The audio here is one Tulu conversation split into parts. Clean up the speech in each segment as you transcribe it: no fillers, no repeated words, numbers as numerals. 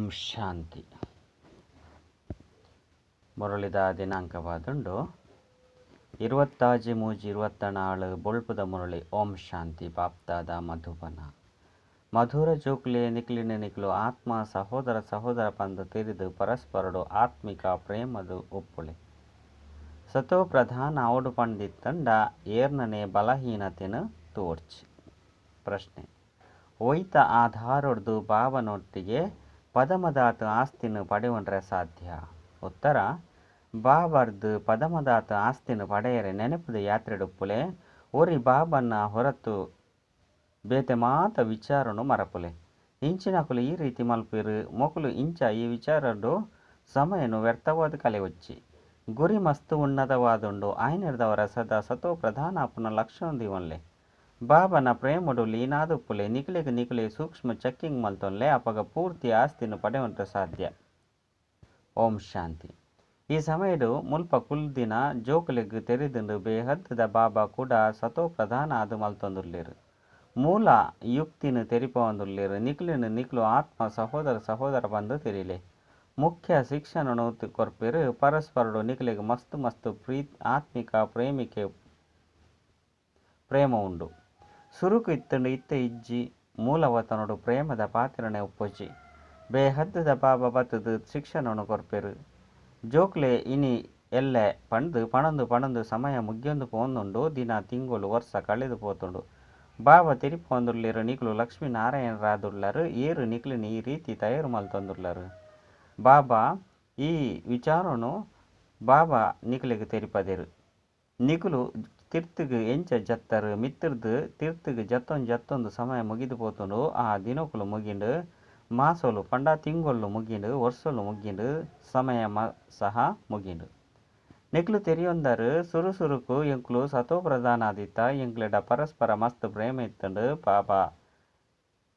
ಓಂ ಶಾಂತಿ. ಮುರಳಿದ ದಿನಾಂಕವಾದುಂಡು 26/3/24 ಬೊಳ್ಪುದ ಮುರಳಿ. ಓಂ ಶಾಂತಿ. ಬಾಪ್ದಾದ ಮಧುಬನ ಮಧುರ ಜೋಕ್ಲೆ ನಿಕ್ಲಿನ ನಿಕ್ಲು ಆತ್ಮ ಸಹೋದರ ಸಹೋದರ ಪಂದು ತೆರಿದು ಪರಸ್ಪರಡು ಆತ್ಮಿಕ ಪ್ರೇಮದು ಒಪ್ಪುಳೆ. ಸತೋ ಪ್ರಧಾನ ಅವಡು ಪಂಡಿತ್ತಂಡ ಏರ್ನನೆ ಬಲಹೀನತೆನು ತೋರ್ಚಿ. ಪ್ರಶ್ನೆ: ಒಯ್ತ ಆಧಾರೊಡ್ದು ಬಾಬನೊಟ್ಟಿಗೆ ಪದಮದಾತ ಆಸ್ತಿನ ಪಡೆಯುವಂಡ್ರೆ ಸಾಧ್ಯ? ಉತ್ತರ: ಬಾಬರ್ದು ಪದಮದಾತ ಆಸ್ತಿನ ಪಡೆಯರೆ ನೆನಪುದ ಯಾತ್ರೆಡುಪ್ಪುಲೆ. ಒರಿ ಬಾಬನ್ನ ಹೊರತು ಬೇತೆ ಮಾತ ವಿಚಾರನು ಮರಪುಲೆ. ಇಂಚಿನಕುಲು ಈ ರೀತಿ ಮಲ್ಪಿರು ಮೊಕುಲು ಇಂಚ ಈ ವಿಚಾರಡು ಸಮಯನು ವ್ಯರ್ಥವಾದ ಕಲೆವಚ್ಚಿ. ಗುರಿ ಮಸ್ತು ಉನ್ನತವಾದುಂಡು. ಆಯ್ನೆರ್ದವರ ಸದಾ ಸತೋ ಪ್ರಧಾನ ಅಪುನ ಲಕ್ಷಣ ದಿವನ್ಲೆ. ಬಾಬನ ಪ್ರೇಮಡು ಲೀನಾದುಪ್ಪುಲೆ. ನಿಕ್ಲೆಗ್ ನಿಕ್ಲೆ ಸೂಕ್ಷ್ಮ ಚೆಕ್ಕಿಂಗ್ ಮಲ್ತೊನ್ಲೆ. ಅಪಗ ಪೂರ್ತಿ ಆಸ್ತಿನ ಪಡೆಯುವಂತೆ ಸಾಧ್ಯ. ಓಂ ಶಾಂತಿ. ಈ ಸಮಯಡು ಮುಲ್ಪ ಕುಲ್ದಿನ ಜೋಕುಲೆಗ್ ತೆರಿದುಂಡು ಬೇಹದ್ದ ಬಾಬಾ ಕೂಡ ಸತೋ ಪ್ರಧಾನ ಆದು ಮಲ್ತೊಂದುಲ್ಲೇರು. ಮೂಲ ಯುಕ್ತಿನ ತೆರಿಪೊಂದುಲ್ಲೇರು. ನಿಕ್ಲಿನ ನಿಕ್ಲು ಆತ್ಮ ಸಹೋದರ ಸಹೋದರ ಬಂದು ತೆರಿಲೆ. ಮುಖ್ಯ ಶಿಕ್ಷಣನು ಕೊರ್ಪೇರು. ಪರಸ್ಪರಡು ನಿಕ್ಲೆಗ್ ಮಸ್ತ್ ಮಸ್ತ್ ಆತ್ಮಿಕ ಪ್ರೇಮಿಕೆ ಪ್ರೇಮ ಉಂಡು. ಸುರುಕು ಇತ್ತಂಡು ಇತ್ತೆ ಇಜ್ಜಿ. ಮೂಲವತನೋಡು ಪ್ರೇಮದ ಪಾತ್ರನೆ ಒಪ್ಪೊಜಿ. ಬೇಹದ್ದ ಬಾಬಾ ಬತ್ತದು ಶಿಕ್ಷಣನು ಕೊರ್ಪೇರು. ಜೋಕ್ಲೆ ಇನಿ ಎಲ್ಲೆ ಪಂದು ಪಣಂದು ಪಣಂದು ಸಮಯ ಮುಗಿಯೊಂದು ಪೋಂದುಂಡು. ದಿನ ತಿಂಗಳು ವರ್ಷ ಕಳೆದು ಪೋತುಂಡು. ಬಾಬಾ ತೆರಿಪೊಂದುಲ್ಲೇರು ನಿಕ್ಲು ಲಕ್ಷ್ಮೀ ನಾರಾಯಣರಾದುಳ್ಳರು. ಏರು ನಿಕ್ಲಿನ ಈ ರೀತಿ ತಯಾರು ಮಲ್ತೊಂದುಳ್ಳರು. ಬಾಬಾ ಈ ವಿಚಾರನು ಬಾಬಾ ನಿಕ್ಲೆಗ್ ತೆರಿಪದೇರು. ನಿಕುಲು ತಿರ್ತುಗು ಎಂಚ ಜತ್ತರು ಮಿತ್ತರ್ದು ತಿರ್ತುಗು ಜತ್ತೊಂದು ಜತ್ತೊಂದು ಸಮಯ ಮುಗಿದು ಪೋತುಂಡು. ಆ ದಿನಕುಲು ಮುಗಿಂಡು, ಮಾಸೋಲು ಪಂಡ ತಿಂಗೊಳ್ಳು ಮುಗಿಂಡು, ವರ್ಷಲು ಮುಗಿಂಡು, ಸಮಯ ಸಹ ಮುಗಿಂಡು. ನಿಕ್ಲು ತೆರಿಯೊಂದರು ಸುರು ಸುರುಕು ಎಂಕ್ಲು ಸತೋ ಪ್ರಧಾನಾದಿತ್ತ. ಎಂಕ್ಲೆಡ ಪರಸ್ಪರ ಮಸ್ತ್ ಪ್ರೇಮ ಇತ್ತಂಡು. ಬಾಬಾ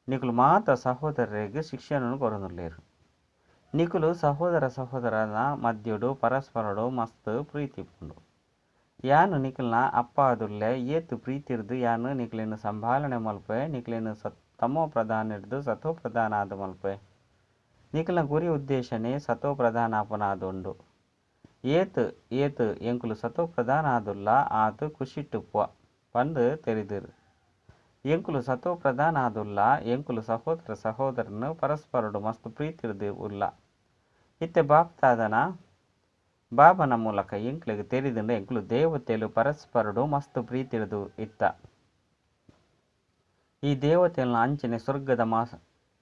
ನಿಕ್ಲು ಮಾತ ಸಹೋದರರಿಗೆ ಶಿಕ್ಷಣನು ಕೊರೊಂದುಲ್ಲೇರು. ನಿಕುಲು ಸಹೋದರ ಸಹೋದರನ ಮಧ್ಯೋಡು ಪರಸ್ಪರಡು ಮಸ್ತ್ ಪ್ರೀತಿ ಉಂಡು. ಯಾನು ನಿಕ್ಲ್ನ ಅಪ್ಪ ಆದುಲ್ಲೆ. ಏತು ಪ್ರೀತಿರ್ದು ಯಾನು ನಿಕ್ಲೆನ್ ಸಂಭಾಲನೆ ಮಲ್ಪೆ. ನಿಕ್ಲೆನ್ ತಮೋ ಪ್ರಧಾನ ಇರ್ದು ಸತೋ ಪ್ರಧಾನ ಆದು ಮಲ್ಪೆ. ನಿಕ್ಲ್ನ ಗುರಿ ಉದ್ದೇಶನೇ ಸತೋ ಪ್ರಧಾನ ಆಪುನ ಆದುಂಡು. ಏತು ಏತು ಎಂಕುಲು ಸತೋ ಪ್ರಧಾನ ಆದುಲ್ಲ ಆತು ಖುಷಿಟ್ಟುಪ್ಪುವ ಪಂದು ತೆರಿದಿರು. ಎಂಕುಲು ಸತೋ ಪ್ರಧಾನ ಆದುಲ್ಲ. ಎಂಕುಲು ಸಹೋದರ ಸಹೋದರನು ಪರಸ್ಪರಡು ಮಸ್ತ್ ಪ್ರೀತಿರ್ದು ಉಲ್ಲ. ಇತ್ತೆ ಬಾಪ್ದಾದನ ಬಾಬನ ಮೂಲಕ ಎಂಕ್ಲೆಗ್ ತೆರಿದುಂಡು ಎಂಕುಲು ದೇವತೆಲು ಪರಸ್ಪರಡು ಮಸ್ತ್ ಪ್ರೀತಿರ್ದು ಇತ್ತ. ಈ ದೇವತೆಲ್ನ ಅಂಚನೆ ಸ್ವರ್ಗದ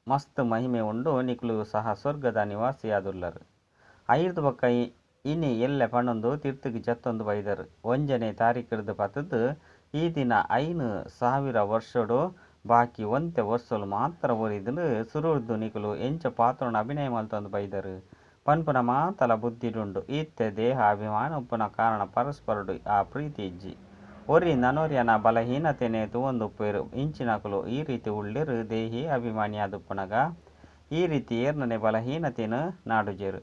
ಮಸ್ತ್ ಮಹಿಮೆ ಉಂಡು. ನಿಕ್ಲು ಸಹ ಸ್ವರ್ಗದ ನಿವಾಸಿಯಾದುಲ್ಲರು. ಐರ್ದು ಬೊಕ್ಕ ಇನಿ ಎಲ್ಲೆ ಪಣೊಂದು ತಿರ್ತುಗು ಜತ್ತೊಂದು ಬೈದರು. 1ನೇ ತಾರೀಕಿರ್ದು ಪತ್ತದು ಈ ದಿನ 5000 ವರ್ಷಡು ಬಾಕಿ ಒಂತೆ ವರ್ಷಲು ಮಾತ್ರ ಒರಿದುಂಡು. ಸುರುರ್ದು ನಿಕುಲು ಎಂಚ ಪಾತ್ರನ ಅಭಿನಯ ಮಲ್ತೊಂದು ಬೈದರು ಪನ್ಪುನ ಮಾತಲ ಬುದ್ಧಿಡುಂಡು. ಇತ್ತೆ ದೇಹ ಅಭಿಮಾನ ಉಪ್ಪುನ ಕಾರಣ ಪರಸ್ಪರಡು ಆ ಪ್ರೀತಿ ಇಜ್ಜಿ. ಒರಿ ನನೊರಿಯನ ಬಲಹೀನತೆನೆ ತೂವೊಂದುಪ್ಪೇರು. ಇಂಚಿನಕುಲು ಈ ರೀತಿ ಉಳ್ಳೇರು. ದೇಹಿ ಅಭಿಮಾನಿಯಾದುಪ್ಪುನಗ ಈ ರೀತಿ ಏರ್ನನೆ ಬಲಹೀನತೆನು ನಾಡುಜೇರು.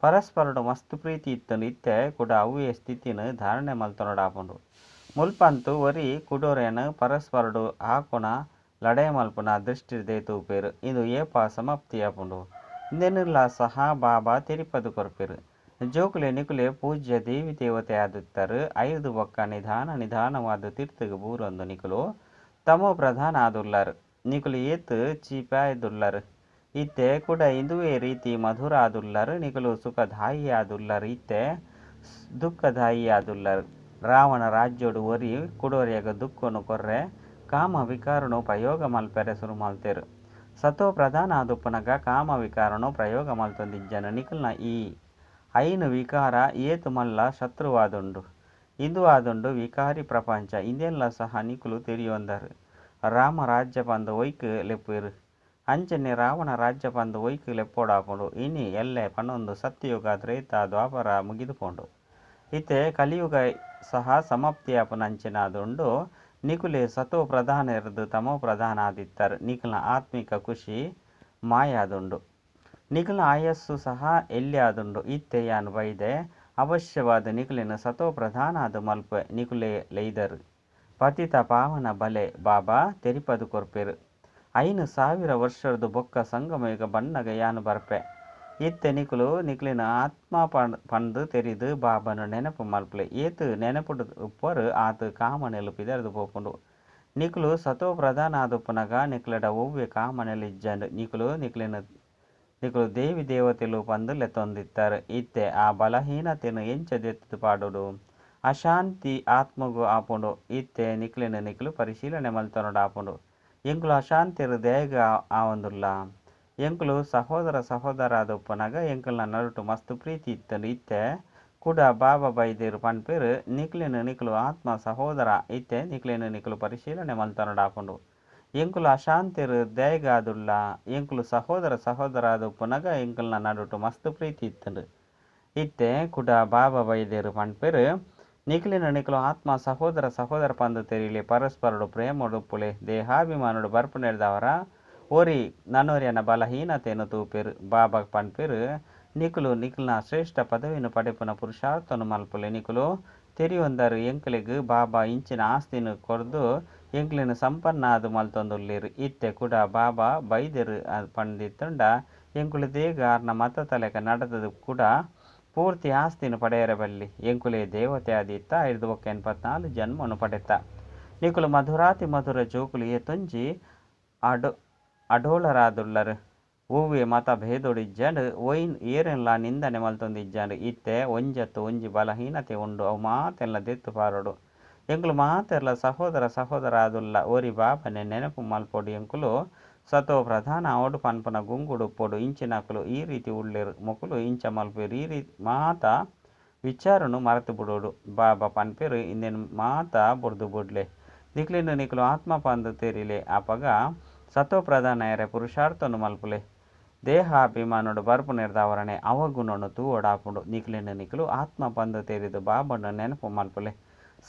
ಪರಸ್ಪರಡು ಮಸ್ತ್ ಪ್ರೀತಿ ಇತ್ತಂಡು. ಇತ್ತೆ ಕೂಡ ಅವ್ವೇ ಸ್ಥಿತಿನ ಧಾರಣೆ ಮಲ್ತೊನಡಾಪುಂಡು. ಮುಲ್ಪಂತು ಒರಿ ಕುಡೋರೆನ ಪರಸ್ಪರಡು ಹಾಕುನ ಲಡಾಯಿ ಮಲ್ಪುನ ದೃಷ್ಟಿರ್ದೇ ತೂಪೇರು. ಇದು ಏಪ ಸಮಾಪ್ತಿಯಾಪುಂಡು. ಇಂದೆನ್ನುಲ ಸಹ ಬಾಬಾ ತೆರಿಪದು ಕೊರ್ಪೇರು. ಜೋಕುಲೆ ನಿಕುಲೆ ಪೂಜ್ಯ ದೇವಿ ದೇವತೆ ಆದಿತ್ತರು. ಐದು ಬೊಕ್ಕ ನಿಧಾನ ನಿಧಾನವಾದ ತಿರ್ತುಗು ಬೂರೊಂದು ನಿಕುಲು ತಮೋ ಪ್ರಧಾನ ಆದುಲ್ಲರು. ನಿಕುಲು ಏತ್ ಚೀಪಾಯ್ದುಲ್ಲರು. ಇತ್ತೆ ಕೂಡ ಇಂದುವೇ ರೀತಿ ಮಧುರ ಆದುಲ್ಲರು. ನಿಕುಲು ಸುಖದಾಯಿ ಆದುಲ್ಲರು. ಇತ್ತೆ ದುಃಖದಾಯಿ ಆದುಲ್ಲರು. ರಾವಣ ರಾಜ್ಯೋಡು ಒರಿ ಕುಡೋರಿಯಾಗ ದುಃಖನು ಕೊರ್ರೆ ಕಾಮ ವಿಕಾರನು ಪ್ರಯೋಗ ಮಲ್ಪೆರೆ ಸುರು ಮಲ್ತೇರು. ಸತೋ ಪ್ರಧಾನ ಆದುಪ್ಪುನಗ ಕಾಮ ವಿಕಾರನು ಪ್ರಯೋಗ ಮಲ್ತೊಂದಿಜ್ಜನ. ನಿಕುಲ್ನ ಈ ಐನು ವಿಕಾರ ಏತು ಮಲ್ಲ ಶತ್ರುವಾದುಂಡು. ಇಂದು ಆದುಂಡು ವಿಕಾರಿ ಪ್ರಪಂಚ. ಇಂದೆಲ್ಲ ಸಹ ನಿಕುಲು ತೆರಿಯೊಂದರು. ರಾಮ ರಾಜ್ಯ ಪಂದು ಒಯ್ಕ್ ಲೆಪ್ಪೇರು. ಅಂಚನೆ ರಾವಣ ರಾಜ್ಯ ಪಂದು ಒಯ್ಕ್ ಲೆಪ್ಪೋಡಾಪುಂಡು. ಇನಿ ಎಲ್ಲೆ ಪಣೊಂದು ಸತ್ಯಯುಗ ತ್ರೇತ ದ್ವಾಪರ ಮುಗಿದು ಪೋಂಡು. ಇತ್ತೆ ಕಲಿಯುಗ ಸಹ ಸಮಾಪ್ತಿಯಾಪುನ ಅಂಚನಾದುಂಡು. ನಿಕುಲೆ ಸತೋ ಪ್ರಧಾನ ಇರ್ದು ತಮೋ ಪ್ರಧಾನ ಆದಿತ್ತರು. ನಿಕುಲ್ನ ಆತ್ಮಿಕ ಖುಷಿ ಮಾಯಾದುಂಡು. ನಿಕುಲ್ನ ಆಯಸ್ಸು ಸಹ ಎಲ್ಯಾದುಂಡು. ಇತ್ತೆ ಯಾನ್ ಬೈದೆ ಅವಶ್ಯವಾದ ನಿಕುಲೆನ ಸತೋ ಪ್ರಧಾನ ಆದು ಮಲ್ಪೆ. ನಿಕುಲೆ ಲೈದರು ಪತಿತ ಪಾವನ ಬಲೆ ಬಾಬಾ ತೆರಿಪದು ಕೊರ್ಪೇರು. 5000 ವರ್ಷರ್ದ್ ಬೊಕ್ಕ ಸಂಗಮಯುಗ ಬನ್ನಗ ಯಾನ್ ಬರ್ಪೆ. ಇತ್ತೆ ನಿಕುಲು ನಿಕ್ಲೆನ್ ಆತ್ಮ ಪಂದ್ ತೆರಿದ್ ಬಾಬಾನ ನೆನಪು ಮಲ್ಪುಲೆ. ಏತ್ ನೆನಪುಡು ಉಪ್ಪರ್ ಆತ್ ಕಾಮನೆಲು ಪಿದರ್ದ್ ಪೋಪುಂಡು. ನಿಕುಲು ಸತೋ ಪ್ರಧಾನ ಆದುಪ್ಪುನಗ ನಿಕ್ಲೆಡ ಒವ್ವೆ ಕಾಮನೆಲು ಇಜ್ಜಂಡ್. ನಿಕುಲು ನಿಕ್ಲೆನ್ ನಿಕುಲು ದೇವಿ ದೇವತೆಲು ಪಂದ್ ಲೆತ್ತೊಂದಿತ್ತಾರೆ. ಇತ್ತೆ ಆ ಬಲಹೀನತೆನ್ ಎಂಚ ದೆತ್ತ್ ಪಾಡೊಡು. ಅಶಾಂತಿ ಆತ್ಮಗ್ ಆಪುಂಡು. ಇತ್ತೆ ನಿಕ್ಲೆನ್ ನಿಕುಲು ಪರಿಶೀಲನೆ ಮಲ್ತೊನೊಡಾಪುಂಡು. ಎಂಕುಲು ಅಶಾಂತಿರ್ ದಾಯೆಗ್ ಆವೊಂದುಲ್ಲ. ಎಂಕುಲು ಸಹೋದರ ಸಹೋದರ ಆದುಪ್ಪುನಗ ಎಂಕಲ್ನ ನಡುಟು ಮಸ್ತ್ ಪ್ರೀತಿ ಇತ್ತುಂಡು. ಇತ್ತೆ ಕುಡ ಬಾಬಾ ಬೈದೆರ್ ಪನ್ಪೆರ್ ನಿಕ್ಲೆನ್ ನಿಕುಲು ಆತ್ಮ ಸಹೋದರ. ಇತ್ತೆ ನಿಕ್ಲೆನ್ ನಿಕುಲು ಪರಿಶೀಲನೆ ಮಲ್ತೊನೊಡಾಪುಂಡು. ಎಂಕುಲು ಅಶಾಂತಿರ್ ದಾಯೆಗ್ ಆದುಲ್ಲ. ಎಂಕುಲು ಸಹೋದರ ಸಹೋದರ ಆದುಪ್ಪುನಗ ಎಂಕಲ್ನ ನಡುಟು ಮಸ್ತ್ ಪ್ರೀತಿ ಇತ್ತುಂಡು. ಇತ್ತೆ ಕುಡ ಬಾಬಾ ಬೈದೆರ್ ಪನ್ಪೆರ್ ನಿಕ್ಲೆನ್ ನಿಕುಲು ಆತ್ಮ ಸಹೋದರ ಸಹೋದರ ಪಂದ್ ತೆರಿಲೆ. ಪರಸ್ಪರಡು ಪ್ರೇಮಡುಪ್ಪುಲೆ. ದೇಹಾಭಿಮಾನಡು ಬರ್ಪುನೆರ್ದಾವರ ಒರಿ ನನೊರಿಯನ ಬಲಹೀನತೆನ್ ತೂಪೆರ್. ಬಾಬಾ ಪನ್ಪೆರ್ ನಿಕುಲು ನಿಕ್ಲೆನ ಶ್ರೇಷ್ಠ ಪದವಿನ್ ಪಡೆಪುನ ಪುರುಷಾರ್ಥನ್ ಮಲ್ಪುಲೆ. ನಿಕುಲು ತೆರಿಯೊಂದರ್ ಎಂಕ್ಲೆಗ್ ಬಾಬಾ ಇಂಚಿನ ಆಸ್ತಿನ್ ಕೊರ್ದು ಎಂಕ್ಲೆನ್ ಸಂಪನ್ನ ಆದ್ ಮಲ್ತೊಂದುಲ್ಲೆರ್. ಇತ್ತೆ ಕುಡ ಬಾಬಾ ಬೈದೆರ್ ಪಂದಿತ್ತುಂಡ ಎಂಕುಲು ದೇಗ ಆರ್ನ ಮತತ ಲೆಕ ನಡತದ ಕುಡ ಪೂರ್ತಿ ಆಸ್ತಿನ್ ಪಡೆಯರೆ ಬಲ್ಲಿ. ಎಂಕುಲೇ ದೇವತೆ ಆದಿತ್ತ ಐರ್ದ್ ಬೊಕ್ಕ 84 ಜನ್ಮನು ಪಡೆತ. ನಿಕುಲು ಮಧುರಾತಿ ಮಧುರ ಜೋಕುಲು ಏತೊಂಜಿ ಅಡೋಳರಾದುಲ್ಲರ್. ಒವ್ವೆ ಮತ ಭೇದೊಡು ಇಜ್ಜಂಡ್. ಒಯಿನ್ ಏರೆನ್ಲಾ ನಿಂದನೆ ಮಲ್ತೊಂದು ಇಜ್ಜಂಡ್. ಇತ್ತೆ ಒಂಜತ್ತ್ ಒಂಜಿ ಬಲಹೀನತೆ ಉಂಡು ಅವು ಮಾತೆನ್ಲ ದೆತ್ತ್ ಪಾಡೊಡು. ಎಂಕುಲು ಮಾತೆರ್ಲ ಸಹೋದರ ಸಹೋದರ ಆದುಲ್ಲ. ಒರಿ ಬಾಬಾನೆ ನೆನಪು ಮಲ್ಪೊಡು. ಎಂಕುಲು ಸತೋ ಪ್ರಧಾನ ಆವೊಡು ಪನ್ಪುನ ಗುಂಗುಡು ಉಪ್ಪೊಡು. ಇಂಚಿನಕುಲು ಈ ರೀತಿ ಉಲ್ಲೆರ್ ಮೊಕುಲು ಇಂಚ ಮಲ್ಪುವೆರ್ ಈ ರೀತಿ ಮಾತ ವಿಚಾರನು ಮರತ್ ಬುಡೊಡು. ಬಾಬಾ ಪನ್ಪೆರ್ ಇಂದೆನ್ ಮಾತ ಬುಡ್ದು ಬುಡ್ಲೆ. ನಿಕ್ಲೆನ್ ನಿಕುಲು ಆತ್ಮ ಪಂದ್ ತೆರಿಲೆ. ಅಪಗ ಸತೋ ಪ್ರಧಾನ ಆಯೆರೆ ಪುರುಷಾರ್ಥನ್ ಮಲ್ಪುಲೆ. ದೇಹಾಭಿಮಾನಡು ಬರ್ಪುನೆರ್ದಾವರನೆ ಅವಗುಣನು ತೂವೊಡಾಪುಂಡು. ನಿಕ್ಲೆನ್ ನಿಕುಲು ಆತ್ಮ ಪಂದ್ ತೆರಿದ್ ಬಾಬಾನ ನೆನಪು ಮಲ್ಪುಲೆ.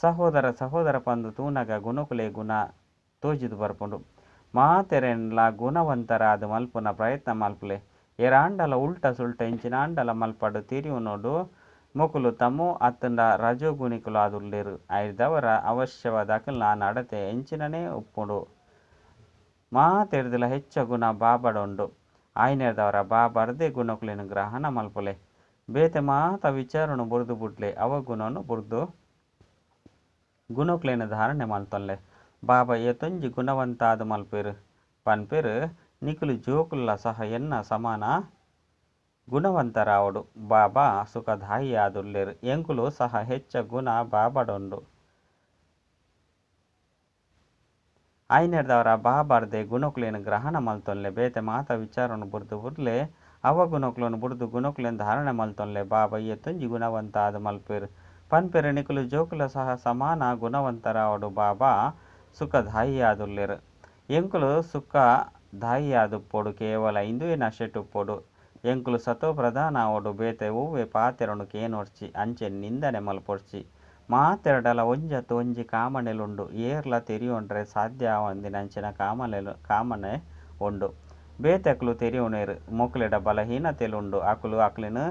ಸಹೋದರ ಸಹೋದರ ಪಂದ್ ತೂನಗ ಗುಣಕುಲೇ ಗುಣ ತೋಜಿದ್ ಬರ್ಪುಂಡು. ಮಾತೆರೆನ್ಲ ಗುಣವಂತರಾದ್ ಮಲ್ಪುನ ಪ್ರಯತ್ನ ಮಲ್ಪುಲೆ. ಏರಾಂಡಲ ಉಲ್ಟ ಸುಲ್ಟ ಎಂಚಿನಾಂಡಲ ಮಲ್ಪಡ್ ತೆರಿಯೊನೊಡು ಮೊಕುಲು ತಮೋ ಅತ್ತುಂಡ ರಜೋಗುಣಿಕುಲು ಆದುಲ್ಲೆರ್. ಐರ್ದಾವರ ಅವಶ್ಯವಾದ ಅಕಲ್ನ ನಡತೆ ಎಂಚಿನನೇ ಉಪ್ಪುಂಡು. ಮಾತೆರ್ದಲ ಹೆಚ್ಚ ಗುಣ ಬಾಬಡ ಉಂಡು. ಆಯ್ನೆರ್ದಾವರ ಬಾಬರ್ದೇ ಗುಣಕುಲೆನ್ ಗ್ರಹಣ ಮಲ್ಪುಲೆ. ಬೇತೆ ಮಾತ ವಿಚಾರನು ಬುಡ್ದು ಬುಡ್ಲೆ. ಅವಗುಣನು ಬುಡ್ದು ಗುಣಕುಲೆನ್ ಧಾರಣೆ ಮಲ್ತೊನ್ಲೆ. ಬಾಬಾ ಏತೊಂಜಿ ಗುಣವಂತಾದ್ ಮಲ್ಪೆರ್ ಪನ್ಪೆರ್ ನಿಕುಲು ಜೋಕುಲ್ಲ ಸಹ ಎನ್ನ ಸಮಾನ ಗುಣವಂತರಾವೊಡು. ಬಾಬಾ ಸುಖದಾಯಿ ಆದುಲ್ಲೆರ್. ಎಂಕುಲು ಸಹ ಹೆಚ್ಚ ಗುಣ ಬಾಬಾಡುಂಡು. ಆಯ್ನೆರ್ದಾವರ ಬಾಬಾರ್ದೆ ಗುಣಕುಲೆನ್ ಗ್ರಹಣ ಮಲ್ತೊನ್ಲೆ. ಬೇತೆ ಮಾತ ವಿಚಾರನು ಬುಡ್ದು ಬುಡ್ಲೆ. ಅವಗುಣಕುలను ಬುಡ್ದು ಗುಣಕುಲೆನ್ ಧಾರಣೆ ಮಲ್ತೊನ್ಲೆ. ಬಾಬಾ ಏತೊಂಜಿ ಗುಣವಂತ ಆದ್ ಮಲ್ಪೆರ್ ಪನ್ಪೆರ್ ನಿಕುಲು ಜೋಕುಲ ಸಹ ಸಮಾನ ಗುಣವಂತರಾವೊಡು. ಬಾಬಾ ಸುಖದಾಯಿ ಆದುಲ್ಲೆರ್. ಎಂಕುಲು ಸುಖದಾಯಿ ಆದುಪ್ಪೊಡು. ಕೇವಲ ಇಂದುವೇ ನಶೆಟ್ ಉಪ್ಪೊಡು. ಎಂಕುಲು ಸತೋ ಪ್ರಧಾನ ಆವೊಡು. ಬೇತೆ ಒವ್ವೆ ಪಾತೆರನು ಕೇನೊಡ್ಚಿ. ಅಂಚೆನೆ ನಿಂದನೆ ಮಲ್ಪೊಡ್ಚಿ. ಮಾತೆರ್ಡಲ ಒಂಜತ್ತ್ ಒಂಜಿ ಕಾಮನೆಲುಂಡು. ಏರ್ಲ ತೆರಿಯೊನ್ರೆ ಸಾಧ್ಯ ಆವಂದಿನಂಚಿನ ಕಾಮನೆ ಉಂಡು. ಬೇತೆಕುಲು ತೆರಿಯೊನೆರ್ ಮೊಕ್ಲೆಡ ಬಲಹೀನತೆಲುಂಡು. ಅಕುಲು ಅಕ್ಲೆನ್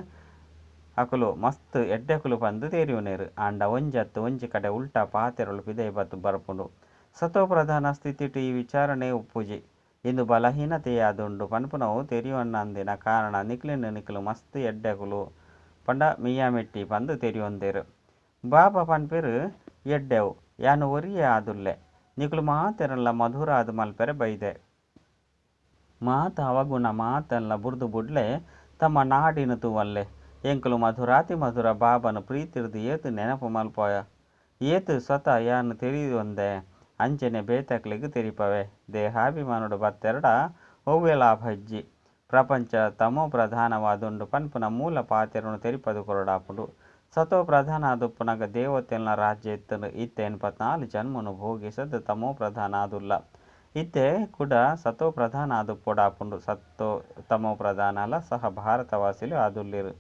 ಅಕುಲು ಮಸ್ತ್ ಎಡ್ಡೆಕುಲು ಪಂದ್ ತೆರಿಯೊನೆರ್. ಆಂಡ ಒಂಜತ್ತ್ ಒಂಜಿ ಕಡೆ ಉಲ್ಟಾ ಪಾತೆರಲು ಪಿದಯಿ ಬರ್ಪುಂಡು. ಸತೋ ಪ್ರಧಾನ ಸ್ಥಿತಿಟ್ ಈ ವಿಚಾರನೆ ಉಪ್ಪುಜಿ. ಇಂದು ಬಲಹೀನತೆಯಾದುಂಡು ಪನ್ಪುನವು ತೆರಿಯೊನಂದಿನ ಕಾರಣ ನಿಕ್ಲೆನ್ ನಿಕುಲು ಮಸ್ತ್ ಎಡ್ಡೆಕುಲು ಪಂಡ ಮಿಯಾಮಿಟ್ಟಿ ಪಂದ್ ತೆರಿಯೊಂದೆರ್. ಬಾಬಾ ಪನ್ಪೆರ್ ಎಡ್ಡೆವು ಯಾನ್ ಒರಿಯೇ ಆದುಲ್ಲೆ. ನಿಕುಲು ಮಾತೆರೆನ್ಲ ಮಧುರಾದ್ ಮಲ್ಪೆರೆ ಬೈದೆ. ಮಾತ ಅವಗುಣ ಮಾತೆನ್ಲ ಬುಡ್ದು ಬುಡ್ಲೆ. ತಮ್ಮ ನಾಡಿನ್ ತೂವೊನ್ಲೆ. ಎಂಕುಲು ಮಧುರಾತಿ ಮಧುರ ಬಾಬಾನ್ ಪ್ರೀತಿರ್ದ್ ಏತ್ ನೆನಪು ಮಲ್ಪುವ. ಏತ್ ಸ್ವತಃ ಯಾನ್ ತೆರಿಯೊಂದೆ. ಅಂಚೆನೆ ಬೇತೆಕ್ಲೆಗ್ ತೆರಿಪಾವೆ. ದೇಹಾಭಿಮಾನಡ್ ಬತ್ತೆರ್ಡ ಒವ್ವೆ ಲಾಭ ಇಜ್ಜಿ. ಪ್ರಪಂಚ ತಮೋ ಪ್ರಧಾನವಾದುಂಡು ಪನ್ಪುನ ಮೂಲ ಪಾತೆರನ್ ತೆರಿಪಾದ್ ಕೊರೊಡಾಪುಂಡು. ಸತೋ ಪ್ರಧಾನ ಆದುಪ್ಪುನಗ ದೇವತೆಲ್ನ ರಾಜ್ಯ ಇತ್ತುಂಡು. ಇತ್ತೆ 84 ಜನ್ಮನು ಭೋಗಿಸದ್ ತಮೋ ಪ್ರಧಾನ ಆದುಲ್ಲ. ಇತ್ತೆ ಕುಡ ಸತೋ ಪ್ರಧಾನ ಆದುಪ್ಪೊಡಾಪುಂಡು. ಸತ್ತೋ ತಮೋ ಪ್ರಧಾನಲ ಸಹ ಭಾರತವಾಸಿಲು ಆದುಲ್ಲೆರ್.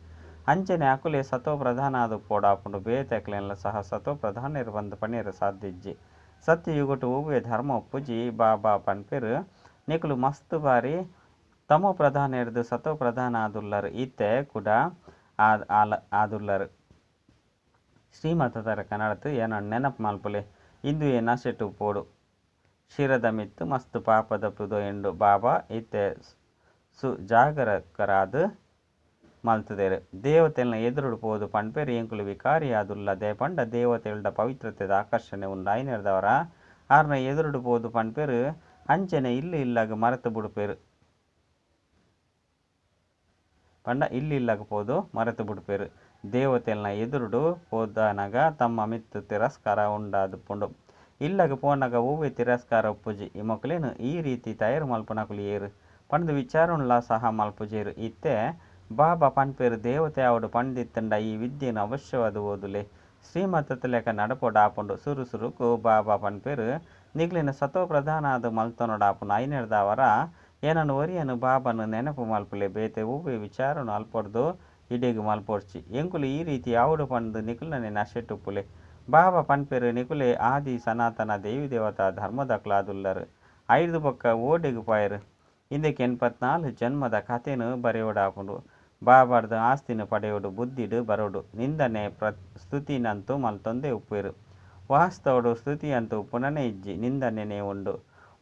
ಅಂಚೆನೆ ಅಕುಲೇ ಸತೋ ಪ್ರಧಾನ ಆದುಪ್ಪೊಡಾಪುಂಡು. ಬೇತೆಕ್ಲೆನ್ಲ ಸಹ ಸತೋ ಪ್ರಧಾನೆರ್ ಪಂದ್ ಪನಿಯೆರೆ ಸಾಧ್ಯ ಇಜ್ಜಿ. ಸತ್ಯಯುಗಟ್ ಒವ್ವೆ ಧರ್ಮ ಉಪ್ಪುಜಿ. ಬಾಬಾ ಪನ್ಪೆರ್ ನಿಕುಲು ಮಸ್ತ್ ಬಾರಿ ತಮೋ ಪ್ರಧಾನೆರ್ದ್ ಸತೋ ಪ್ರಧಾನ ಆದುಲ್ಲರ್. ಇತ್ತೆ ಕುಡ ಆದುಲ್ಲರ್. ಶ್ರೀಮತದ ಲೆಕ ನಡತ್ ಎನನ್ ನೆನಪು ಮಲ್ಪುಲೆ. ಇಂದುವೇ ನಶೆಟ್ ಉಪ್ಪೊಡು. ಶಿರದ ಮಿತ್ತ್ ಮಸ್ತ್ ಪಾಪದ ಪುದೆಯುಂಡು. ಬಾಬಾ ಇತ್ತೆ ಸು ಜಾಗರೂಕರಾದ್ ಮಲ್ತುದೆರ್. ದೇವತೆಲ್ನ ಎದುರುಡು ಪೋದು ಪನ್ಪೆರ್ ಎಂಕುಲು ವಿಕಾರಿಯಾದುಲ್ಲ. ದಾಯೆ ಪಂಡ ದೇವತೆಲ್ಡ ಪವಿತ್ರತೆದ ಆಕರ್ಷಣೆ ಉಂಡು. ಐನೆರ್ದಾವರ ಆರ್ನ ಎದುರುಡು ಪೋದು ಪನ್ಪೆರ್. ಅಂಚನೆ ಇಲ್ಲ್ ಇಲ್ಲಗ್ ಮರತ್ ಬುಡ್ಪೆರ್. ಪಂಡ ಇಲ್ಲ್ ಇಲ್ಲಗ್ ಪೋದು ಮರೆತು ಬುಡ್ಪೆರ್. ದೇವತೆಲ್ನ ಎದುರುಡು ಪೋದಾನಗ ತಮ್ಮ ಮಿತ್ತ್ ತಿರಸ್ಕಾರ ಉಂಡಾದುಪ್ಪುಂಡು. ಇಲ್ಲಗ್ ಪೋನಗ ಒವ್ವೆ ತಿರಸ್ಕಾರ ಉಪ್ಪುಜಿ. ಈ ಮೊಕ್ಲೆನ್ ಈ ರೀತಿ ತಯಾರು ಮಲ್ಪುನಕುಲು ಏರ್? ಪಂದ್ ವಿಚಾರನ್ಲಾ ಸಹ ಮಲ್ಪುಜೆರ್. ಇತ್ತೆ ಬಾಬಾ ಪನ್ಪೆರ್ ದೇವತೆ ಆವೊಡು ಪಂದಿತ್ತುಂಡ ಈ ವಿದ್ಯೆನ್ ಅವಶ್ಯವಾದ್ ಓದುಲೆ. ಶ್ರೀಮತದ ಲೆಕ್ಕ ನಡಪೊಡಾಪುಂಡು. ಸುರು ಸುರುಕು ಬಾಬಾ ಪನ್ಪೆರ್ ನಿಕ್ಲೆನ್ ಸತೋ ಪ್ರಧಾನ ಆದ್ ಮಲ್ತೊನೊಡಾಪುಂಡು. ಐನೆರ್ದಾವರ ಎನನ್ ಒರಿಯನ್ ಬಾಬಾನ ನೆನಪು ಮಲ್ಪುಲೆ. ಬೇತೆ ಒವ್ವೆ ವಿಚಾರನು ಅಲ್ಪೊರ್ದು ಇಡೆಗ್ ಮಲ್ಪೊಡ್ಚಿ. ಎಂಕುಲು ಈ ರೀತಿ ಆವೊಡು ಪಂದ್ ನಿಕುಲ್ನನೆ ನಶೆಟ್ ಉಪ್ಪುಲೆ. ಬಾಬಾ ಪನ್ಪೆರ್ ನಿಕುಲೇ ಆದಿ ಸನಾತನ ದೇವಿ ದೇವತಾ ಧರ್ಮದಕುಲಾದುಲ್ಲರ್. ಐರ್ದ್ ಬೊಕ್ಕ ಓಡೆಗ್ ಪೋಯೆರ್. ಇಂದೆಕ್ 84 ಜನ್ಮದ ಕಥೆನ್ ಬರೆಯೊಡಾಪುಂಡು. ಬಾಬಾರ್ದ್ ಆಸ್ತಿನ್ ಪಡೆಯೊಡು ಬುದ್ಧಿಡ್ ಬರೊಡು. ನಿಂದನೆ, ಸ್ತುತಿನಂತು ಮಲ್ತೊಂದೆ ಉಪ್ಪುವೆರ್. ವಾಸ್ತವಡ್ ಸ್ತುತಿಯಂತು ಉಪ್ಪುನನೇ ಇಜ್ಜಿ ನಿಂದನೆನೇ ಉಂಡು.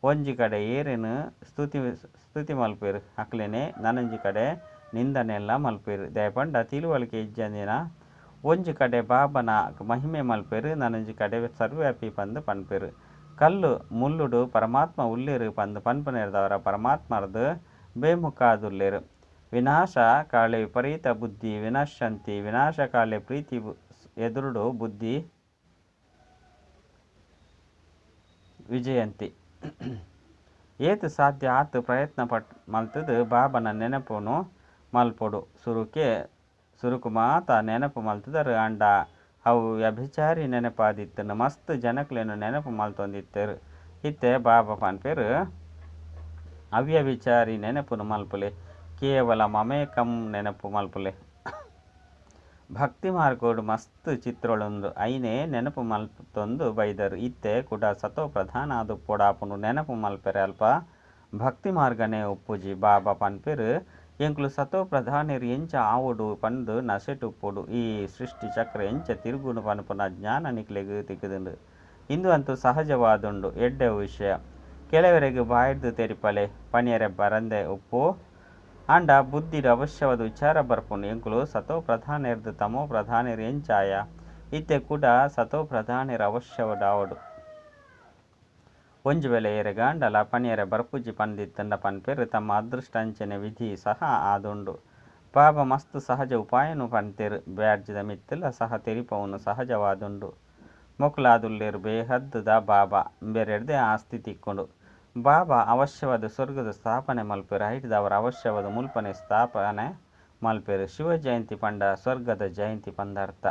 ಒಂಜಿ ಕಡೆ ಏರೆನ್ ಸ್ತುತಿ ಮಲ್ಪುವೆರ್ ಅಕ್ಲೆನೇ ನನೊಂಜಿ ಕಡೆ ನಿಂದನೆಲ ಮಲ್ಪುವೆರ್. ದಾಯೆ ಪಂಡ ತಿಳುವಳಿಕೆ ಇಜ್ಜಂದಿನ ಒಂಜಿ ಕಡೆ ಬಾಬನ ಮಹಿಮೆ ಮಲ್ಪುವೆರ್ ನನೊಂಜಿ ಕಡೆ ಸರ್ವವ್ಯಾಪಿ ಪಂದ್ ಪನ್ಪೆರ್. ಕಲ್ಲು ಮುಳ್ಳುಡು ಪರಮಾತ್ಮ ಉಲ್ಲೆರ್ ಪಂದ್ ಪನ್ಪುನೆರ್ದಾವರ ಪರಮಾತ್ಮರ್ದ್ ಬೇಮುಖಾದುಲ್ಲೆರ್. ವಿನಾಶ ಕಾಲೇ ವಿಪರೀತ ಬುದ್ಧಿ ವಿನಶ್ಯಂತಿ. ವಿನಾಶ ಕಾಲೇ ಪ್ರೀತಿ ಎದುರುಡು ಬುದ್ಧಿ ವಿಜಯಂತಿ. ಏತ್ ಸಾಧ್ಯ ಆತ್ ಪ್ರಯತ್ನ ಪಟ್ ಮಲ್ತುದು ಬಾಬನ ನೆನಪುನು ಮಲ್ಪೊಡು. ಸುರುಕೆ ಸುರುಕು ಮಾತ ನೆನಪು ಮಲ್ತುದರ್ ಆಂಡ ಅವು ವ್ಯಭಿಚಾರಿ ನೆನಪಾದಿತ್ತುಂಡು. ಮಸ್ತ್ ಜನಕ್ಲೆನ್ ನೆನಪು ಮಲ್ತೊಂದಿತ್ತೆರ್. ಇತ್ತೆ ಬಾಬಾ ಪನ್ಪೆರ್ ಅವ್ಯಭಿಚಾರಿ ನೆನಪುನು ಮಲ್ಪುಲೆ. ಕೇವಲ ಮಮೇಕಂ ನೆನಪು ಮಲ್ಪುಲೆ. ಭಕ್ತಿ ಮಾರ್ಗಡ್ ಮಸ್ತ್ ಚಿತ್ರೊಲುಂಡು. ಐನೇ ನೆನಪು ಮಲ್ತೊಂದು ಬೈದರ್. ಇತ್ತೆ ಕುಡ ಸತೋ ಪ್ರಧಾನ ಆದ್ ಉಪ್ಪೊಡಾಪುಂಡು. ನೆನಪು ಮಲ್ಪೆರೆ ಅಲ್ಪ ಭಕ್ತಿ ಮಾರ್ಗನೇ ಉಪ್ಪುಜಿ. ಬಾಬಾ ಪನ್ಪೆರ್ ಎಂಕುಲು ಸತೋ ಪ್ರಧಾನೆರ್ ಎಂಚ ಆವೊಡು ಪಂದ್ ನಶೆಟ್ ಉಪ್ಪೊಡು. ಈ ಸೃಷ್ಟಿ ಚಕ್ರ ಎಂಚ ತಿರುಗುಂಡು ಪನ್ಪುನ ಜ್ಞಾನ ನಿಕ್ಲೆಗ್ ತಿಕ್ಕುದುಂಡು. ಇಂದು ಅಂತೂ ಸಹಜವಾದುಂಡು ಎಡ್ಡೆ ವಿಷಯ. ಕೆಲವರೆಗ್ ಬಾಯಿರ್ದ್ ತೆರಿಪಾಲೆ ಪನಿಯರೆ ಬರಂದೆ ಉಪ್ಪು. ಆಂಡ ಬುದ್ಧಿಡ್ ಅವಶ್ಯವಾದ ವಿಚಾರ ಬರ್ಪುಂಡು. ಎಂಕುಲು ಸತೋ ಪ್ರಧಾನೆರ್ದ್ ತಮೋ ಪ್ರಧಾನೆರ್ ಎಂಚ ಆಯ. ಇತ್ತೆ ಕುಡ ಸತೋ ಪ್ರಧಾನೆರ್ ಅವಶ್ಯವಾದ್ ಆವೊಡು. ಒಂಜಿ ವೇಳೆ ಏರೆಗಾಂಡಲ ಪನಿಯರೆ ಬರ್ಪುಜಿ ಪಂದಿತ್ತುಂಡ ಪನ್ಪೆರ್ ತಮ್ಮ ಅದೃಷ್ಟ ಅಂಚನೆ ವಿಧಿ ಸಹ ಆದುಂಡು. ಬಾಬಾ ಮಸ್ತ್ ಸಹಜ ಉಪಾಯನ್ ಪಂತೆರ್. ಬ್ಯಾಡ್ಜ್ ದ ಮಿತ್ತ್ ಲ ಸಹ ತೆರಿಪಾವುನು ಸಹಜವಾದುಂಡು. ಮೊಕುಲಾದುಲ್ಲೆರ್ ಬೇಹದ್ ದ ಬಾಬಾ ಇಂಬೆರೆರ್ದೇ ಆಸ್ತಿ ತಿಕ್ಕುಂಡು. ಬಾಬಾ ಅವಶ್ಯವಾದ್ ಸ್ವರ್ಗದ ಸ್ಥಾಪನೆ ಮಲ್ಪುವೆರ್. ಐರ್ದಾವರ ಅವಶ್ಯವಾದ್ ಮುಲ್ಪನೆ ಸ್ಥಾಪನೆ ಮಲ್ಪುವೆರ್. ಶಿವ ಜಯಂತಿ ಪಂಡ ಸ್ವರ್ಗದ ಜಯಂತಿ ಪಂದ್ ಅರ್ಥ.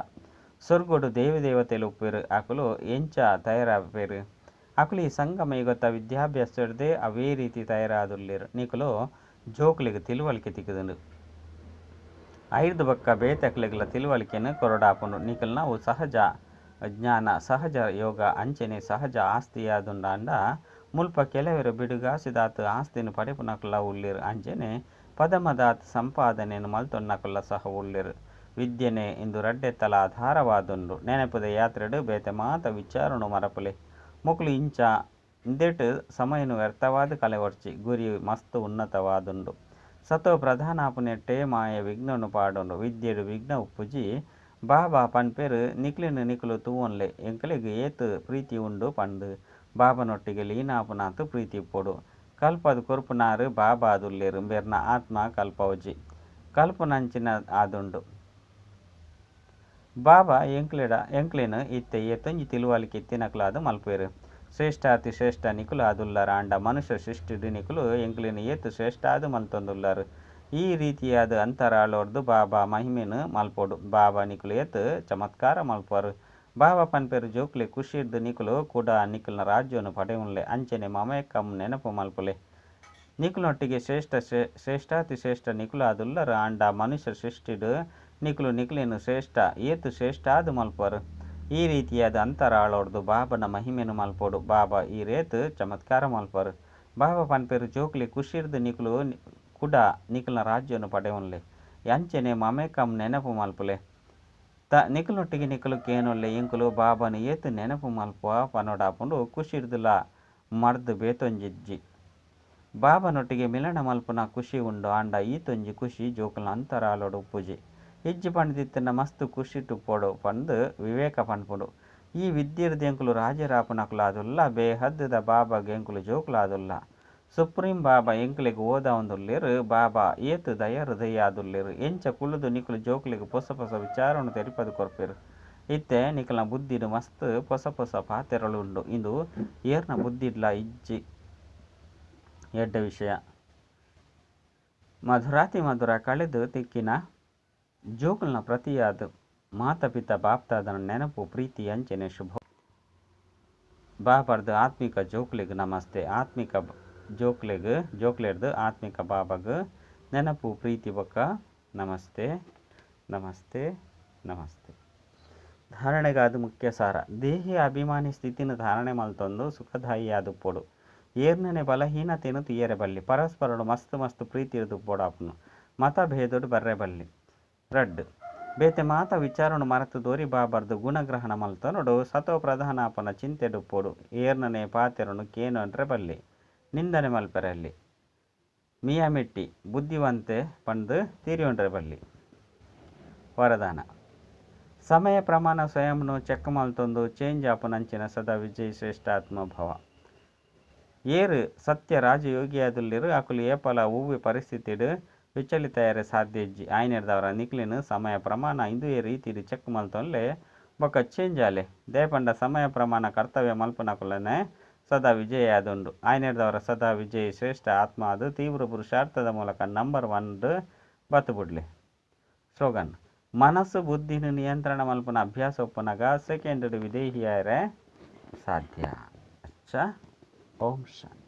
ಸ್ವರ್ಗಡ್ ದೇವಿ ದೇವತೆಲು ಉಪ್ಪುವೆರ್. ಅಕುಲು ಎಂಚ ತಯಾರಾಪೆರ್. ಅಕುಲು ಈ ಸಂಗಮ ಯುಗತ ವಿದ್ಯಾಭ್ಯಾಸರ್ದೇ ಅವೇ ರೀತಿ ತಯಾರಾದುಲ್ಲೆರ್. ನಿಕುಲು ಜೋಕುಲೆಗ್ ತಿಳುವಳಿಕೆ ತಿಕ್ಕುದುಂಡು. ಐರ್ದ್ ಬೊಕ್ಕ ಬೇತೆಕ್ಲೆಗ್ಲ ತಿಳುವಳಿಕೆನ್ ಕೊರೊಡಾಪುಂಡು. ನಿಕಲ್ನವು ಸಹಜ ಜ್ಞಾನ ಸಹಜ ಯೋಗ ಅಂಚನೆ ಸಹಜ ಆಸ್ತಿಯಾದುಂಡಾಂಡ ಮುಲ್ಪ ಕೆಲವೆರ್ ಬಿಡುಗಾಸಿದಾತ್ ಆಸ್ತಿನ್ ಪಡೆಪುನಕುಲ್ಲ ಉಲ್ಲೆರ್. ಅಂಚನೆ ಪದಮದಾತ್ ಸಂಪಾದನೆನ್ ಮಲ್ತೊನ್ನಕುಲ್ಲ ಸಹ ಉಲ್ಲೆರ್. ವಿದ್ಯೆನೇ ಇಂದು ರಡ್ಡೆತ್ತಲ ಆಧಾರವಾದುಂಡು. ನೆನಪುದ ಯಾತ್ರೆಡ್ ಬೇತೆ ಮಾತ ವಿಚಾರನ್ ಮರಪುಲೆ. ಮೊಕುಲು ಇಂಚ ಇಂದೆಟ್ ಸಮಯನ್ ವ್ಯರ್ಥವಾದ್ ಕಳೆವೊಡ್ಚಿ. ಗುರಿ ಮಸ್ತ್ ಉನ್ನತವಾದುಂಡು. ಸತೋ ಪ್ರಧಾನ ಆಪುನೆಟ್ಟೇ ಮಾಯೆ ವಿಘ್ನನ್ ಪಾಡುಂಡು. ವಿದ್ಯೆಡ್ ವಿಘ್ನ ಉಪ್ಪುಜಿ. ಬಾಬಾ ಪನ್ಪೆರ್ ನಿಕ್ಲೆನ್ ನಿಕುಲು ತೂವೊನ್ಲೆ ಎಂಕಲೆಗ್ ಏತ್ ಪ್ರೀತಿ ಉಂಡು ಪಂದ್. ಬಾಬಾನೊಟ್ಟಿಗೆ ಲೀನ ಆಪುನಾತ್ ಪ್ರೀತಿ ಇಪ್ಪೊಡು. ಕಲ್ಪಾದ್ ಕೊರ್ಪುನಾರ್ ಬಾಬಾ ಆದುಲ್ಲೆರ್. ಇಂಬೆರ್ನ ಆತ್ಮ ಕಲ್ಪಾವುಜಿ. ಕಲ್ಪುನಂಚಿನ ಆದುಂಡು. ಬಾಬಾ ಎಂಕ್ಲೆಡ ಎಂಕ್ಲೆನ್ ಇತ್ತೆ ಏತೊಂಜಿ ತಿಳುವಳಿಕೆ ಇತ್ತಿನಕುಲಾದ್ ಮಲ್ಪುವೆರ್. ಶ್ರೇಷ್ಠಾತಿ ಶ್ರೇಷ್ಠ ನಿಕುಲು ಆದುಲ್ಲರ್. ಆಂಡ ಮನುಷ್ಯ ಸೃಷ್ಟಿಡ್ ನಿಕುಲು ಎಂಕ್ಲೆನ್ ಏತ್ ಶ್ರೇಷ್ಠ ಆದ್ ಮಲ್ತೊಂದುಲ್ಲರ್. ಈ ರೀತಿಯಾದ್ ಅಂತರಾಳೊರ್ದು ಬಾಬಾ ಮಹಿಮೆನ್ ಮಲ್ಪೊಡು. ಬಾಬಾ ನಿಕುಲು ಏತ್ ಚಮತ್ಕಾರ ಮಲ್ಪುವರ್. ಬಾಬಾ ಪನ್ಪೆರ್ ಜೋಕುಲೆ ಖುಷಿರ್ದ್ ನಿಕುಲು ಕುಡ ನಿಕಲ್ನ ರಾಜ್ಯನ್ ಪಡೆಯೊನ್ಲೆ. ಅಂಚನೆ ಮಮೇಕಂ ನೆನಪು ಮಲ್ಪುಲೆ. ನಿಕುಲ್ನೊಟ್ಟಿಗೆ ಶ್ರೇಷ್ಠ ಶ್ರೇಷ್ಠಾತಿ ಶ್ರೇಷ್ಠ ನಿಕುಲು ಆದುಲ್ಲರ್. ಆಂಡ ಮನುಷ್ಯ ಸೃಷ್ಟಿಡ್ ನಿಕುಲು ನಿಕ್ಲೆನ್ ಶ್ರೇಷ್ಠ ಏತ್ ಶ್ರೇಷ್ಠ ಆದ್ ಮಲ್ಪುವರ್. ಈ ರೀತಿಯಾದ್ ಅಂತರಾಳೊರ್ದು ಬಾಬನ ಮಹಿಮೆನ್ ಮಲ್ಪೊಡು. ಬಾಬಾ ಈರೇತ್ ಚಮತ್ಕಾರ ಮಲ್ಪುವರ್. ಬಾಬಾ ಪನ್ಪೆರ್ ಜೋಕುಲೆ ಖುಷಿರ್ದ್ ನಿಕುಲು ಕುಡ ನಿಕಲ್ನ ರಾಜ್ಯನ್ ಪಡೆಯೊನ್ಲೆ. ಅಂಚನೆ ಮಮೇಕಂ ನೆನಪು ಮಲ್ಪುಲೆ. ನಿಕಲ್ನೊಟ್ಟಿಗೆ ನಿಕುಲು ಕೇನೊನ್ಲೆ ಎಂಕುಲು ಬಾಬಾನ ಏತ್ ನೆನಪು ಮಲ್ಪುವ ಪನೊಡಾಪುಂಡು. ಖುಷಿರ್ದುಲ ಮರ್ದ್ ಬೇತೊಂಜಿ ಇಜ್ಜಿ. ಬಾಬಾನೊಟ್ಟಿಗೆ ಮಿಲನ ಮಲ್ಪುನ ಖುಷಿ ಉಂಡು ಆಂಡ ಈತೊಂಜಿ ಖುಷಿ ಜೋಕುಲ್ನ ಅಂತರಾಳೊಡು ಉಪ್ಪುಜಿ. ಇಜ್ಜಿ ಪಂಡ್ದಿತ್ತ್ಂಡ ಮಸ್ತ್ ಖುಷಿಟ್ ಉಪ್ಪೊಡು ಪಂದ್ ವಿವೇಕ ಪನ್ಪುಂಡು. ಈ ವಿದ್ಯೆರ್ದ್ ಎಂಕುಲು ರಾಜೆರಾಪುನಕುಲಾದುಲ್ಲ ಬೇಹದ್ದ ಬಾಬಾಗ್ ಎಂಕುಲು ಜೋಕುಲಾದುಲ್ಲ. ಸುಪ್ರೀಂ ಬಾಬಾ ಎಂಕ್ಲೆಗ್ ಓದಾವೊಂದುಲ್ಲೆರ್. ಬಾಬಾ ಏತ್ ದಯಾ ಹೃದಯಿ ಆದುಲ್ಲೆರ್. ಎಂಚ ಕುಲ್ಲುದು ನಿಕುಲು ಜೋಕುಲೆಗ್ ಪೊಸ ಪೊಸ ವಿಚಾರೊನು ತೆರಿಪಾದ್ ಕೊರ್ಪೆರ್. ಇತ್ತೆ ನಿಕಲ್ನ ಬುದ್ಧಿಡ್ ಮಸ್ತ್ ಪೊಸ ಪೊಸ ಪಾತೆರೊಲು ಉಂಡು. ಇಂದು ಏರ್ನ ಬುದ್ಧಿಡ್ಲಾ ಇಜ್ಜಿ ಎಡ್ಡೆ ವಿಷಯ. ಮಧುರಾತಿ ಮಧುರ ಕಳೆದು ತಿಕ್ಕಿನ ಜೋಕುಲ್ನ ಪ್ರತಿಯಾದ ಮಾತಾ-ಪಿತಾ ಬಾಪ್ದಾದನ ನೆನಪು ಪ್ರೀತಿ ಅಂಚನೆ ಶುಭ. ಬಾಬಾರ್ದು ಆತ್ಮಿಕ ಜೋಕುಲೆಗ್ ನಮಸ್ತೆ. ಆತ್ಮಿಕ ಜೋಕ್ಲೆಗ್ ಜೋಕ್ಲೆರ್ದ್ ಆತ್ಮಿಕ ಬಾಬಾಗ್ ನೆನಪು ಪ್ರೀತಿ ಬೊಕ್ಕ ನಮಸ್ತೆ ನಮಸ್ತೆ ನಮಸ್ತೆ. ಧಾರಣೆಗಾದ್ ಮುಖ್ಯ ಸಾರ. ದೇಹಿ ಅಭಿಮಾನಿ ಸ್ಥಿತಿನ್ ಧಾರಣೆ ಮಲ್ತೊಂದು ಸುಖದಾಯಿಯಾದುಪ್ಪೊಡು. ಏರ್ನನೇ ಬಲಹೀನತೆನ್ ತೂಯೆರೆ ಬಲ್ಲಿ. ಪರಸ್ಪರೊಡು ಮಸ್ತ್ ಮಸ್ತ್ ಪ್ರೀತಿರ್ದ್ ಉಪ್ಪೊಡಾಪುನು. ಮತಭೇದಡ್ ಬರ್ರೆ ಬಲ್ಲಿ. ರಡ್ಡ್. ಬೇತೆ ಮಾತ ವಿಚಾರೊನು ಮರತ್ ದ್ ಒರಿ ಬಾಬಾರ್ದ್ ಗುಣ ಗ್ರಹಣ ಮಲ್ತೊನೊಡು. ಸತೋ ಪ್ರಧಾನ ಆಪುನ ಚಿಂತೆಡ್ ಉಪ್ಪೊಡು. ಏರ್ನನೇ ಪಾತೆರೊನು ಕೇನೊನ್ರೆ ಬಲ್ಲಿ. ನಿಂದನೆ ಮಲ್ಪೆರೆ ಮಿಯಾ-ಮಿಟ್ಟಿ, ಬುದ್ಧಿವಂತೆ ಪಂದ್ ತೆರಿಯೊನ್ರೆ ಬಲ್ಲಿ. ವರದಾನ. ಸಮಯ ಪ್ರಮಾಣ ಸ್ವಯಂನು ಚೆಕ್ ಮಲ್ತೊಂದು ಚೇಂಜ್ ಆಪುನಂಚಿನ ಸದಾ ವಿಜಯಿ ಶ್ರೇಷ್ಠ ಆತ್ಮ ಭವ. ಏರ್ ಸತ್ಯ ರಾಜಯೋಗಿಯಾದುಲ್ಲೆರ್ ಅಕುಲು ಏಪಲ ಒವ್ವೆ ಪರಿಸ್ಥಿತಿಡ್ ವಿಚಲಿತ ಆಯೆರೆ ಸಾಧ್ಯ ಇಜ್ಜಿ. ಆಯ್ನೆರ್ದಾವರ ನಿಕ್ಲೆನ ಸಮಯ ಪ್ರಮಾಣ ಇಂದುವೆ ರೀತಿಡ್ ಚೆಕ್ ಮಲ್ತೊನ್ಲೆ ಬೊಕ್ಕ ಚೇಂಜ್ ಆಲೆ. ದಾಯೆ ಪಂಡ ಸಮಯ ಪ್ರಮಾಣ ಕರ್ತವ್ಯ ಮಲ್ಪುನಕುಲನೆ ಸದಾ ವಿಜಯ ಆದುಂಡು. ಆಯ್ನೆರ್ದಾವರ ಸದಾ ವಿಜಯಿ ಶ್ರೇಷ್ಠ ಆತ್ಮ ಆದ್ ತೀವ್ರ ಪುರುಷಾರ್ಥದ ಮೂಲಕ ನಂಬರ್ ಒನ್ ಬತ್ತ್ ಬುಡ್ಲೆ. ಸ್ಲೋಗನ್. ಮನಸ್ಸು ಬುದ್ಧಿನ ನಿಯಂತ್ರಣ ಮಲ್ಪುನ ಅಭ್ಯಾಸ ಉಪ್ಪುನಗ ಸೆಕೆಂಡ್ ವಿದೇಹಿ ಆಯೆರೆ ಸಾಧ್ಯ. ಅಚ್ಚ ಓಂ ಶಾಂತಿ.